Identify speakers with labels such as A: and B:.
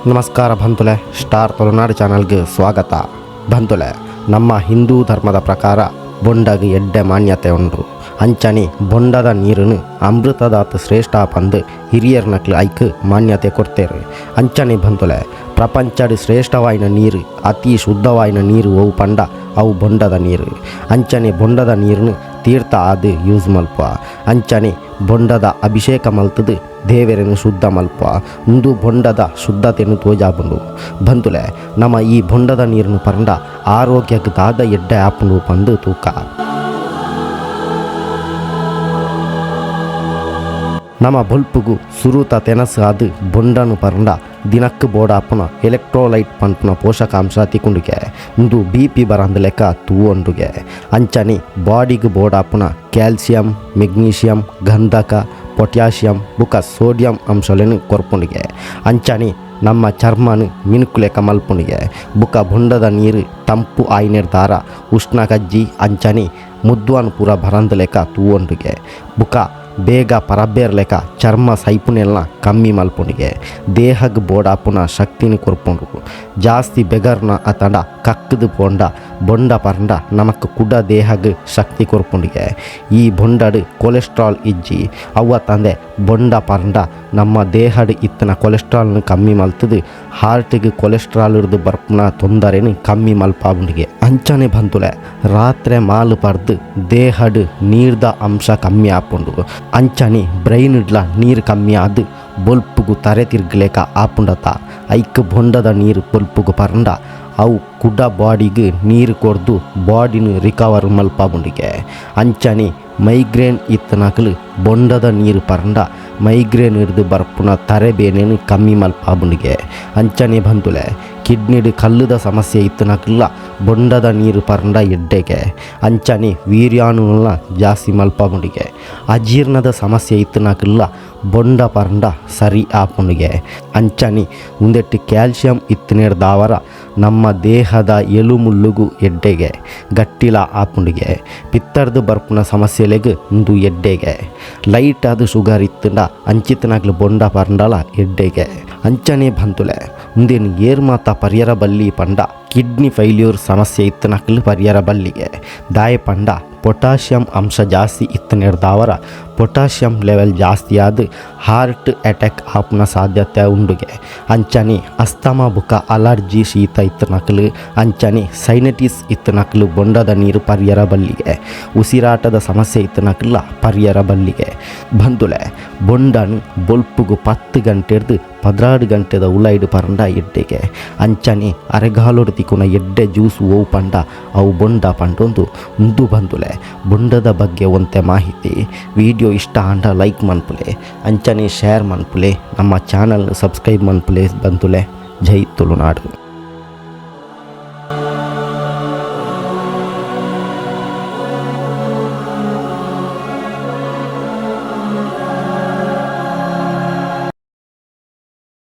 A: ನಮಸ್ಕಾರ ಬಂಧುಲೆ, ಸ್ಟಾರ್ ತುಳುನಾಡು ಚಾನಲ್ಗೆ ಸ್ವಾಗತ. ಬಂಧುಲೆ, ನಮ್ಮ ಹಿಂದೂ ಧರ್ಮದ ಪ್ರಕಾರ ಬೊಂಡಗ್ ಎಡ್ಡೆ ಮಾನ್ಯತೆ ಉಂಡು. ಅಂಚನೆ ಬೊಂಡದ ನೀರನ್ನು ಅಮೃತದಾತ್ ಶ್ರೇಷ್ಠ ಪಂದು ಹಿರಿಯರ್ನಕ್ಲು ಐಕ್ ಮಾನ್ಯತೆ ಕೊಡ್ತೇರು. ಅಂಚನೆ ಬಂಧುಲೆ, ಪ್ರಪಂಚಡ್ ಶ್ರೇಷ್ಠವಾಯಿನ ನೀರು, ಅತಿ ಶುದ್ಧವಾಯಿನ ನೀರು ಅವು ಪಂಡ ಅವು ಬೊಂಡದ ನೀರು. ಅಂಚನೆ ಬೊಂಡದ ನೀರನ್ನು ತೀರ್ಥ ಆದ್ ಯೂಸ್ ಮಲ್ಪ. ಅಂಚನೆ ಬೊಂಡದ ಅಭಿಷೇಕ ಮಲ್ತದು ದೇವರನ್ನು ಶುದ್ಧ ಮಲ್ಪ. ಉಂದು ಬೊಂಡದ ಶುದ್ಧತೆಯನ್ನು ತೋಜಾಪುಂಡು. ಬಂಧುಲೆ, ನಮ್ಮ ಈ ಬೊಂಡದ ನೀರನ್ನು ಪರಂಡ ಆರೋಗ್ಯಕ್ಕೆ ದಾದ ಎಡ್ಡೆ ಆಪುಂಡು ಪಂದು ತೂಕ. ನಮ್ಮ ಬೊಲ್ಪುಗು ಸುರುತ ತೆನಸು ಆದ್ ಬೊಂಡನು ಪರಂಡ ದಿನಕ್ಕೆ ಬೋಡಾಪುನ ಎಲೆಕ್ಟ್ರೋಲೈಟ್ ಪನ್ಪುನ ಪೋಷಕಾಂಶ ತಿಕ್ಕುಂಡುಗೆ. ಉಂದು ಬಿ ಪಿ ಬರಂದ ಲೆಕ್ಕ ತೂವೊಂಡುಗೆ. ಅಂಚನೆ ಬಾಡಿಗೆ ಬೋಡಾಪುನ ಕ್ಯಾಲ್ಸಿಯಂ, ಮೆಗ್ನೀಷಿಯಂ, ಗಂಧಕ, ಪೊಟ್ಯಾಷಿಯಂ ಬುಕ ಸೋಡಿಯಂ ಅಂಶಗಳನ್ನು ಕೊರ್ಪುಂಡುಗೆ. ಅಂಚನೆ ನಮ್ಮ ಚರ್ಮನು ಮಿನುಕು ಲೆಕ್ಕ ಮಲ್ಪುಂಡುಗೆ. ಬುಕ ಬೊಂಡದ ನೀರು ತಂಪು ಆಯ್ನೆರ್ದಾರ ಉಷ್ಣ ಕಜ್ಜಿ ಅಂಚನೆ ಮುದ್ವಾನ್ ಪೂರ ಬರಂದ ಲೆಕ್ಕ ತೂವೊಂಡುಗೆ. ಬುಕ ಬೇಗ ಪರಬೇರ್ ಲೆಕ್ಕ ಚರ್ಮ ಸೈಪುನೆಲ್ಲ ಕಮ್ಮಿ ಮಲ್ಪುಂಡಿಗೆ. ದೇಹಗ್ ಬೋಡಾಪುನ ಶಕ್ತಿನ ಕೊರ್ಪುಂಡು. ಜಾಸ್ತಿ ಬೆಗರ್ನ ಅತಂಡ ಕಕ್ಕದು ಪೋಂಡ ಬೊಂಡ ಪರಂಡ ನಮಕ್ ಕುಡ ದೇಹಗ್ ಶಕ್ತಿ ಕೊರ್ಪುಂಡಿಗೆ. ಈ ಬೊಂಡಡ್ ಕೊಲೆಸ್ಟ್ರಾಲ್ ಇಜ್ಜಿ. ಅವ್ವ ತಂದೆ ಬೊಂಡ ಪರಂಡ ನಮ್ಮ ದೇಹಡ್ ಇತ್ತನ ಕೊಲೆಸ್ಟ್ರಾಲ್ನ ಕಮ್ಮಿ ಮಲ್ತದು ಹಾರ್ಟಿಗೆ ಕೊಲೆಸ್ಟ್ರಾಲ್ ಇರ್ದು ಬರ್ಪುನ ತೊಂದರೆನು ಕಮ್ಮಿ ಮಲ್ಪಾಬುಂಡಿಗೆ. ಅಂಚನೆ ಬಂತುಲೆ, ರಾತ್ರಿ ಮಾಲು ಪರ್ದು ದೇಹಡ್ ನೀರ್ದ ಅಂಶ ಕಮ್ಮಿ ಆಪುಂಡು. ಅಂಚನೆ ಬ್ರೈನ್ ಇಡ್ಲ ನೀರು ಕಮ್ಮಿ ಆದ್ ಬೊಲ್ಪುಗು ತರೆ ತಿರ್ಗಲೇಕ ಆಪುಂಡತ. ಐಕ್ ಬೊಂಡದ ನೀರು ಬೊಲ್ಪುಗು ಪರಂಡ ಅವು ಕುಡ ಬಾಡಿಗೆ ನೀರು ಕೊರ್ದು ಬಾಡಿನ ರಿಕವರ್ ಮಲ್ಪಾಬುಂಡಿಗೆ. ಅಂಚನೆ ಮೈಗ್ರೇನ್ ಇತ್ತನಕಲು ಬೊಂಡದ ನೀರು ಪರಂಡ ಮೈಗ್ರೇನ್ ಹಿಡ್ದು ಬರ್ಪುನ ತರೆ ಬೇನೆನು ಕಮ್ಮಿ ಮಲ್ಪಾಬುಂಡಿಗೆ. ಅಂಚನೆ ಬಂದುಲೆ, ಕಿಡ್ನಿಡ್ ಕಲ್ಲುದ ಸಮಸ್ಯೆ ಇತ್ತನಕಲ್ಲ ಬೊಂಡದ ನೀರು ಪರಂಡ ಎಡ್ಡೆಗೆ. ಅಂಚನೆ ವೀರ್ಯಾಣುಲ್ಲ ಜಾಸ್ತಿ ಮಲ್ಪಾಬುಂಡಿಗೆ. ಅಜೀರ್ಣದ ಸಮಸ್ಯೆ ಇತ್ತನಕಲ್ಲ ಬೊಂಡ ಪರಂಡ ಸರಿ ಆಪುಂಡಿಗೆ. ಅಂಚನೆ ಉಂದೆಟ್ಟು ಕ್ಯಾಲ್ಸಿಯಂ ಇತ್ತನೇರ್ದಾವರ ನಮ್ಮ ದೇಹದ ಎಲುಮುಳ್ಳುಗು ಎಡ್ಡೆಗೆ, ಗಟ್ಟಿಲ ಆಪುಂಡಿಗೆ. ಪಿತ್ತರ್ದು ಬರ್ಪುನ ಸಮಸ್ಯೆಲೆಗ್ ಉಂದು ಎಡ್ಡೆಗೆ. ಲೈಟ್ ಆದ ಶುಗರ್ ಇತ್ತಂಡ ಅಂಚಿತನಾಗ್ಲು ಬೊಂಡ ಪರಂಡಲ ಎಡ್ಡೆಗೆ. ಅಂಚನೆ ಬಂತುಲೆ, ಉಂದೇನು ಏರ್ ಮಾತ ಪರಿಯರ ಬಲ್ಲಿ ಪಂಡ ಕಿಡ್ನಿ ಫೈಲ್ಯೂರ್ ಸಮಸ್ಯೆ ಇತ್ತನಕ್ಲು ಪರಿಯರ ಬಲ್ಲಿಗೆ. ದಾಯ ಪಂಡ ಪೊಟ್ಯಾಷಿಯಂ ಅಂಶ ಜಾಸ್ತಿ ಇತ್ತನೆರ್ದಾವರ ಪೊಟ್ಯಾಷಿಯಂ ಲೆವೆಲ್ ಜಾಸ್ತಿ ಆದ್ ಹಾರ್ಟ್ ಅಟ್ಯಾಕ್ ಆಪುನ ಸಾಧ್ಯತೆ ಉಂಡುಗೆ. ಅಂಚನೆ ಅಸ್ತಮಾ ಬುಕ ಅಲರ್ಜಿ ಶೀತ ಇತ್ತನಕ್ಲು, ಅಂಚನೆ ಸೈನಟಿಸ್ ಇತ್ತನಕ್ಲು ಬೊಂಡದ ನೀರು ಪರಿಯರ ಬಲ್ಲಿಗೆ. ಉಸಿರಾಟದ ಸಮಸ್ಯೆ ಇತ್ತನಕ್ಲ ಪರಿಯರ ಬಲ್ಲಿಗೆ. ಬಂದುಲೆ, ಬೊಂಡನು ಬೊಲ್ಪುಗು 10 ಗಂಟೆರ್ದು 16 ಗಂಟೆದ ಉಲೈಡು ಪರಂಡ ಎಡ್ಡೆಗೆ. ಅಂಚನೆ ಅರೆಗಾಲೋಡು ತಿಕ್ಕುನ ಎಡ್ಡೆ ಜ್ಯೂಸ್ ಓವು ಪಂಡ ಅವು ಬೊಂಡ ಪಂಡೊಂದು ಉಂದು. ಬಂದುಲೆ, ಬೊಂಡದ ಬಗ್ಗೆ ಒಂತೆ ಮಾಹಿತಿ. ವಿಡಿಯೋ ಇಷ್ಟ ಆಂಡ ಲೈಕ್ ಮನ್ಪುಲೆ, ಅಂಚನೆ ಶೇರ್ ಮನ್ಪುಲೆ, ನಮ್ಮ ಚಾನಲ್ ಸಬ್ಸ್ಕ್ರೈಬ್ ಮನ್ಪುಲೆ. ಬಂದುಲೆ, ಜೈ ತುಳುನಾಡು.